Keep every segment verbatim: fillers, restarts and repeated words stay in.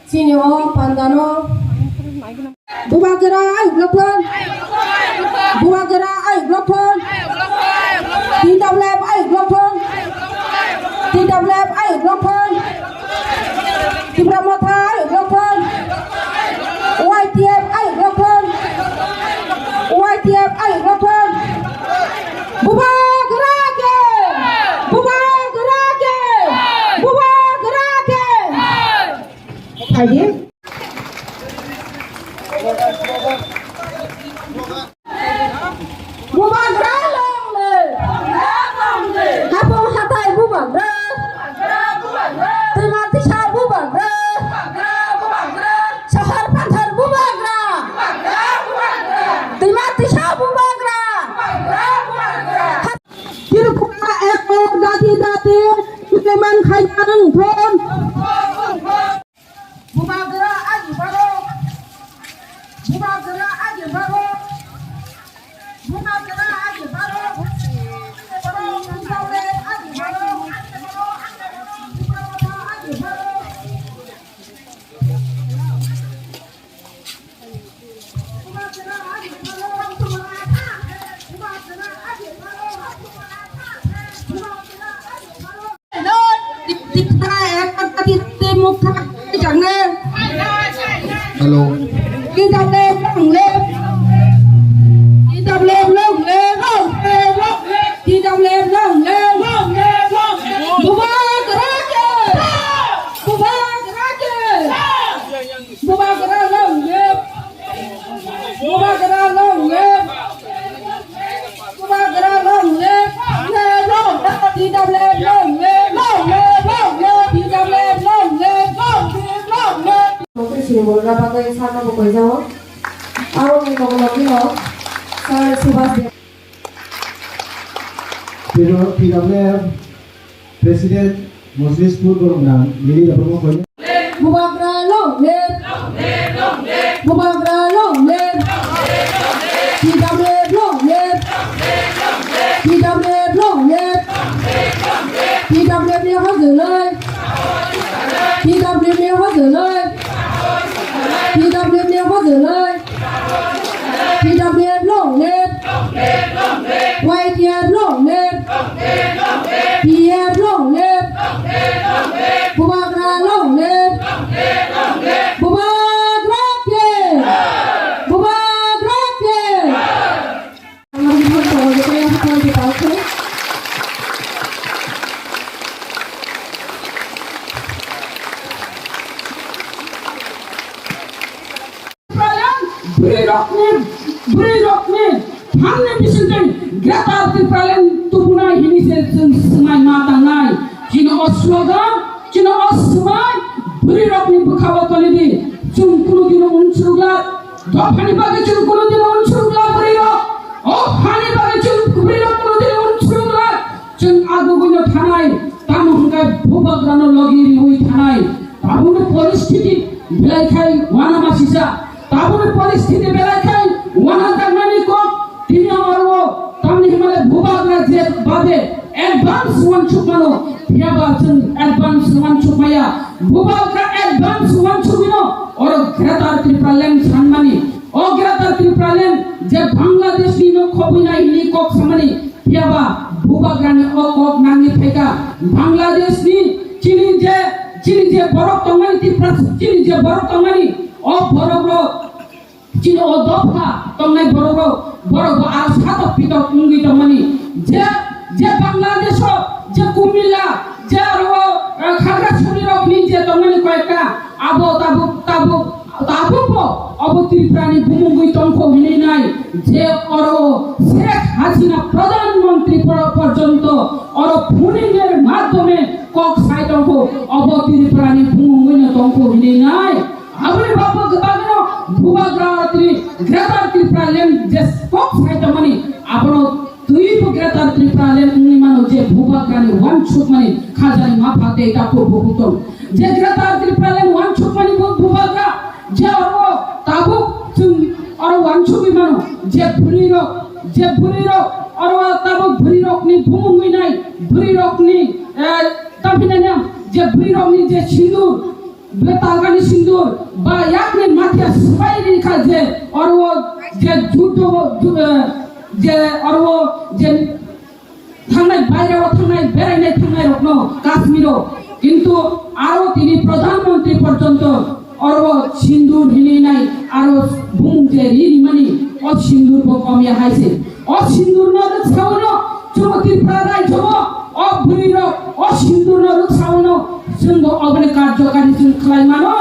Chini o pandano. Bubagra ayuk lophon. Bubagra ayuk lophon. T W F ayuk lophon. T W F ayuk lophon. Tipra Motha ayuk lophon. Y T F ayuk lophon. Y T F ayuk lophon. Bubagra ke! Bubagra ke! Bubagra ke! Phaidi. Bubagra long live! Hapung hathai bubagra! Twima tisa bubagra! Sohor phathar bubagra! Twima tisa bubagra! Tripura ekta dati dati implement khaina wngthon. Bubagra ani borok. Bubagra ani borok. Bubagra ani borok. Bubagra ani borok. Hello. T W F long live. T W F long live. T W F long live. Bubagra ke! Bubagra ke! Bubagra long live! Bubagra long live! Bubagra long live! Long live, long live! T W F long live! Long live, long live! T W F long live! Long live, long live! Mokri sini bolna bagwi sarno bo koijao. Aro ni nogo nokino Sir Subhas Deb. Pero T W F President Moslis Pur Boromnang, nini dapat mo kono. Bubagra long live. Bubagra long live. T W F long live. T W F long live. T W F ni hojolai. T W F ni hojolai. T W F ni hojolai. T W F long live. Y T F long live. P F long live. Bubagra long live. Bubagra ke. Bubagra ke. Bwrwi rokni, bwrwi rokni phanni bisingtwi Greater Tipraland tubunai hini se chwng swmai ma tangnai. Chini o slogan, chini o swmai bwrwi rokni bwkhao tongdi. Chwng kunu dino unsukla, dophani bagwi chwng kunu dino unsukla bwrwi rok. O hani bagwi chwng bwrwi rok kunu dino unsukla. Chwng agugwino thanai, tamo hwnkhe bubagrano logi riwi thanai. Tabukni poristhiti belai khai uanamasisa. Tabukni poristhiti belai khai uanajaknani kok tini oro tamni hwnmale bubagra je babe advance uansukmano, phiyaba chwng advance uansukmaya. Bubagra advance uansukmino oro Greater Tipraland sanmani. O Greater Tipraland je Bangladeshni no khobwinai hwnwi kok samani. Phiyaba bubagrani o kok nangwi phaikha. Bangladeshni chini je, chini je borok tongmani, Tipra chini je borok tongmani, o borokrok, chini o dopha tongnai borokrok, borok bo aro satok pitok wngwi tongmani. Je, je Bangladesho, je Kumila, je aro, eh, Khagrasorirokni je tongmani koyekta, abo tabuk, tabuk Tabukbo obo Tripurani bumungwi tongkho hinwi nai, je oro Sheikh Hasina Pradhan Mantri por-, porjonto oro phoning er madhyome kok sai tongkho, obo Tripurani bumungwino tongkho hinwi nai. Aboni bagwi kwbangno bubagra tini Greater Tipraland je kok sai tongmani abono twibo Greater Tipraland wngwi mano je bubagrani uansukmani khajani mapha tei takhuk bukhuk tong. Je Greater Tipraland uansukmani bo bubagra, je oro tabuk chwng oro uansugwi mano, je bwrwirok, je bwrwirok oro tabuk bwrwirokni bumung wngwi nai, bwrwirokni, eh, tamhinani je Birokni je sindur, betalgani sindur, ba yakni mathiya swbai rikha je oro je judo, ju-, eh, je oro je thangnai, bairao thangnai, berainai thangnai rokno Kashmiro, kintu aro tini Pradhan Mantri porjonto oro sindur hinwi nai, aro bumung je ri rimani o sindur bo komya hai se. O sindurno rwksaono chwng Tripura raijo o bwrwirok o sindurno rwksaono chwngbo oboni karjokari chwng khlai mano.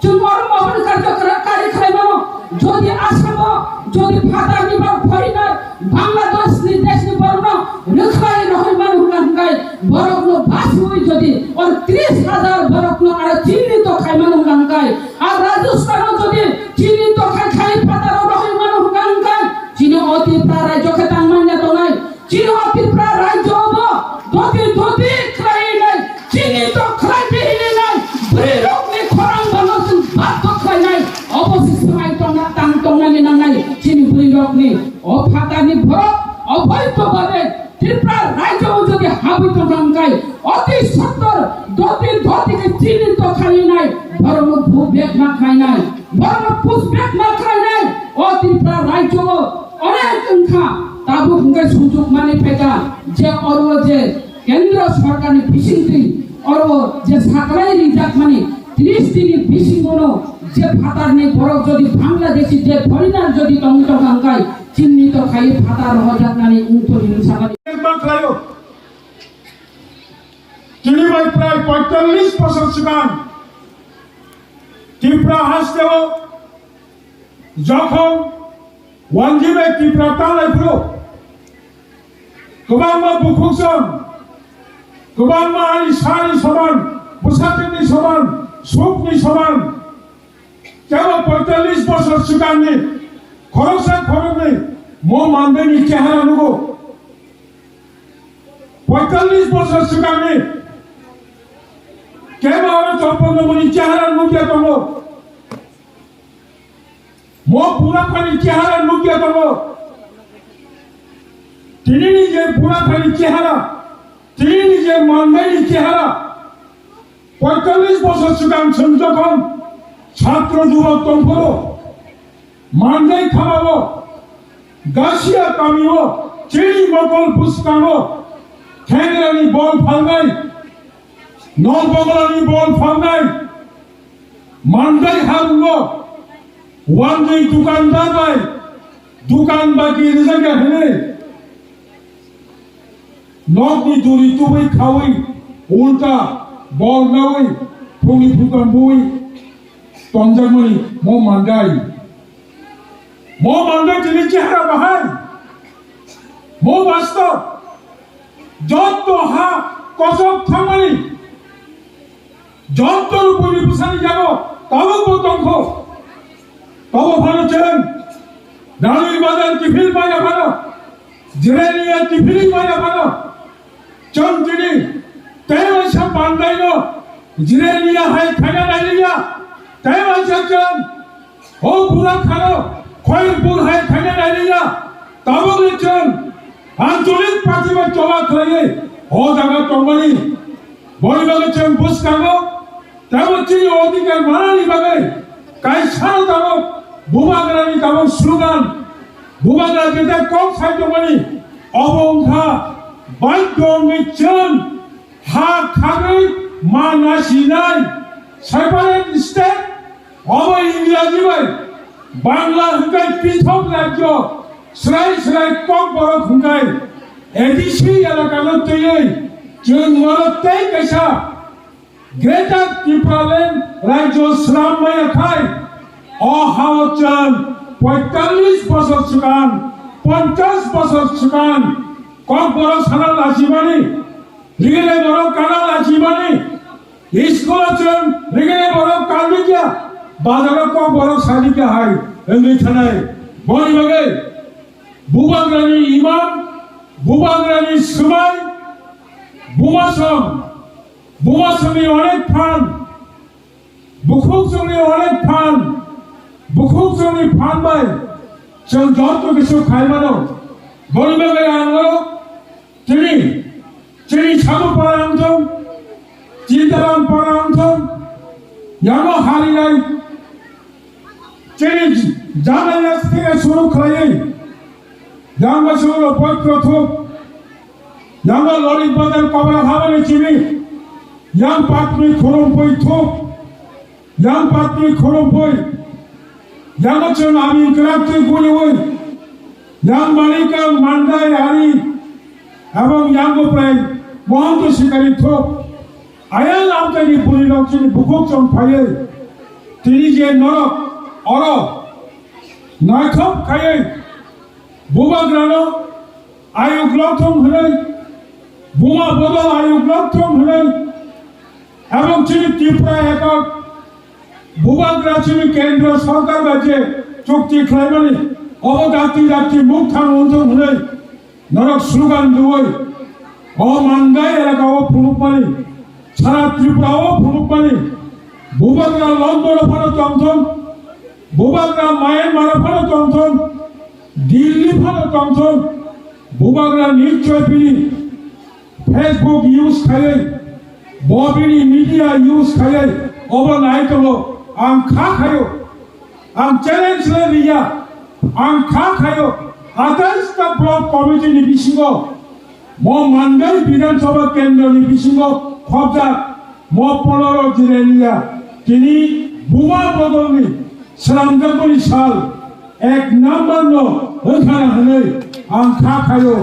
Chwng oro oboni karjokari khlai mano. Jodi Asamo, jodi phatarni ba foreigner, Bangladesh ni desh ni borokno rwkhlai rohoi mano hwnka hwnkhe borokno basiwi jodi or tris hajar borokno aro chinnito khai mano hwnka hwnkhe, ar Rajasthan o jodi chinnito khai khai phataro rohoi mano hwnka hwnkhe, chini o Tripura raijo khe tang manya tongnai. Chini o Tripura raijo bo doti doti khlai nai, chinnito khlai phi hinwi nai, bwrwi rokni khorang bono chwng baddo khlai nai, obo se swmai tongna tang tongnani nangnai chini bwrwi rokni o phatarni borok oboido babe Tripura raijo o jodi habwi tongkha hwnkhe oti sottor doti doti khe chinnito khlai nai, borokno bhu bag ma khlai nai, borokno push bag ma khlai nai, o Tripura raijo o Onek wngkha, tabuk hwnkhe sujuk manwi phaikha je oro je kendro sorkarni bisingtwi oro je saklai rijakmani tris dinni bisingono je phatarni borok jodi Bangladeshi je foreigner jodi tongwi tongkha hwnkhe chinnito khaiwi phatar rohojaknani wngthoni hwnwi sakani. Tini bai prai poitallis bosor swkang Tripura hasteo jokhon Wanjwi bai Tripura tanglai phuru kwbangma bukhuk song, kwbangma ani sani soman, bwsakni soman, sukni soman. Kebo poitallis bosor swkangni khoroksa khoroknwi mo mandaini chehara nugo. Poitallis bosor swkangni kebo aro chopon nuguni chehara nugya tongo. Mo pura phani chehara nukya tongo. Tinini je pura phani chehara, tinini je mandaini chehara, poitallis bosor swkang chwng jokhon chhatro jubok tongphuru, mandai khamao, Gasia kamio, chini mokol bwskango, thengrani bol phalnai, Nokboglani bol phalnai, mandai harungo, wanjwi dukandar bai, dukan bagi rijak ya hwnwi, nokni duri tubui khaui, ulta bol naui, phungni phukam bui, tongjakmani mo mandai. Mo mandai tini chehra bahai. Mo bastob. Jotto ha kosok thangmani, jotto rupuni bwsani jago tabuk bo tongkho. Tobo phano chwng Nalui Bazar kiphil maya phano, Jirania kiphil maya phano, chwng tini tei waisa pandaino Jirania hai khaina nailiya, tei waisa chwng O pura khano Khoirpur hai khaina nailiya, tabukni chwng ancholik party bai choba khlaiwi o jaga tongmani. Boni bagwi chwng bwskango tamo chini odhikar manani bagwi kaisano tabuk Bubagrani tabuk slogan, Bubagra jeta kok sai tongmani, obo wngkha baidhyo wngwi chwng ha khagwi ma nasinai separate state. Obo Ingraji bai Bangla hwnkhe pithok rajyo, srai srai Kokborok hwnkhe A D C elakano twiwi chwng oro tei kaisa Greater Tipraland rajyo swnam maya khai, o hao chwng poitallis bosor swkang, ponchash bosor swkang Kokborok sana lachimani, Rigene borok kana lachimani, school-o chwng rigene borok kanlikya, bazaro Kokborok salikya hai wngwi thanai. Boni bagwi Bubagrani imang, Bubagrani swmai, Bumasong, Bumasongni onek phan, Bukhuk chwngni onek phan, bukhuk chwngni phan bai chwng joto kisu khai mano. Boni bagwi ang o tini, chini Sabu Para wngthung, Sitaram para wngthong, yango harinai chini jana yas theke suru khlaiwi, yango suru poitro thuk, yango lori bazar kobra habani chini, yang patni khurung poi thuk, yang patni khurung poi, yango chwng ami kwrak twi guniwi, yang manika mandai ari, abang yango prai mohonto sikari thuk. Ayang amchaini bwrwirok chini bukhuk chong phaiwi tini je norok oro naithok khaiwi bubagrano ayuk lokthong hwnwi, buma bodol ayuk lokthong hwnwi, ebong chini Tripura ekot bubagra chini kendro sorkar bai je chukti khlaimani obo dakti dakti mukthang wngthong hwnwi norok slogan rwui, o Mandai elaka o phunukmani, sara Tripura o phunukmani, bubagra London o phano tongthong, bubagra Myanmar o phano tongthong, Delhi phano tongthong, bubagra nichoi bini Facebook use khaiwi, bo bini media use khaiwi, obo nai tongo, ang kha khaio. Ang challenge le riya, ang kha khayo, atais ta block committee ni bisingo, mo Mandai Bidhan Sabha kendro ni bisingo khobjak, mo ponoro jilai liya, tini buma bodol ni slamjakmani sal ek number no wngkhana hwnwi ang kha khayo.